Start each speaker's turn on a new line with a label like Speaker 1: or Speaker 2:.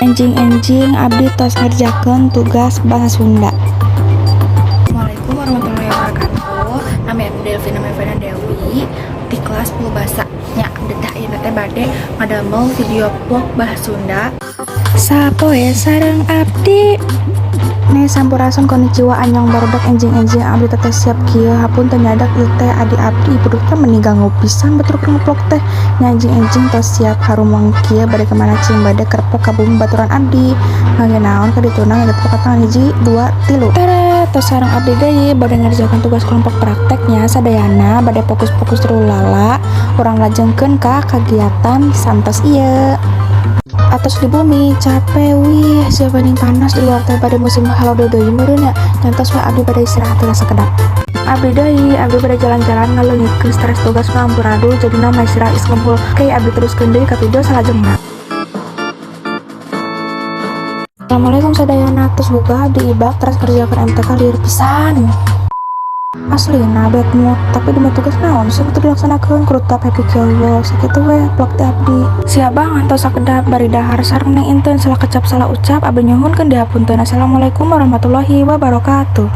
Speaker 1: Enjing-enjing abdi tos ngerjakeun tugas bahasa Sunda.
Speaker 2: Assalamualaikum warahmatullahi wabarakatuh. Nami abdi Delvina Mevena Dewi di kelas 10 bahasa. Nya, abdi teh ayeuna teh bade ngadamel video vlog bahasa Sunda.
Speaker 1: Sapoe sareng abdi. Nih, sampurasun, konnichiwa, annyeong, barudak. Enjing-enjing abdi teh siap kieu. Hapunten nyadak, ieu teh adi abdi, ibu teh meni ganggu pisan batur keur ngevlog teh. Nya, enjing-enjing tos siap harumang kieu, bade kemana cing? Bade kerpok ka bumi baturan abdi. Ngangge naon ka dituna? Ngangge tepuk tangan, hiji, dua, tilu. Tara, tos sareng abdi deui bade ngerjakeun tugas kelompok prakteknya. Sadayana bade fokus-fokus lala, urang lajengkeun ka kagiatan santos ieu. Atos di bumi capek, wih, siapa nih, panas di luar teh, pada musim halodo deui meureun nya. Nyantos we abdi bade istirahat heula sakedap. Abdi deui, abdi bade jalan-jalan ngaleungitkeun stres tugas nu amburadul, jadi nama istirahat is ngumpul. Oke, abdi teruskeun deui ka video salajengna. Assalamualaikum sadayana, tos buka abdi ibak terus kerjakan MTK, lieur pisan. Aslina bad mood, tapi demi tugas naon sih kudu dilaksanakeun, kudu tetap happy kieu. Sakitu we vlog ti abdi. Siap bang, antos sakedap bari dahar sareng Neng Inten. Salah kecap, salah ucap, abdi nyuhunkeun dihapunten. Assalamualaikum warahmatullahi wabarakatuh.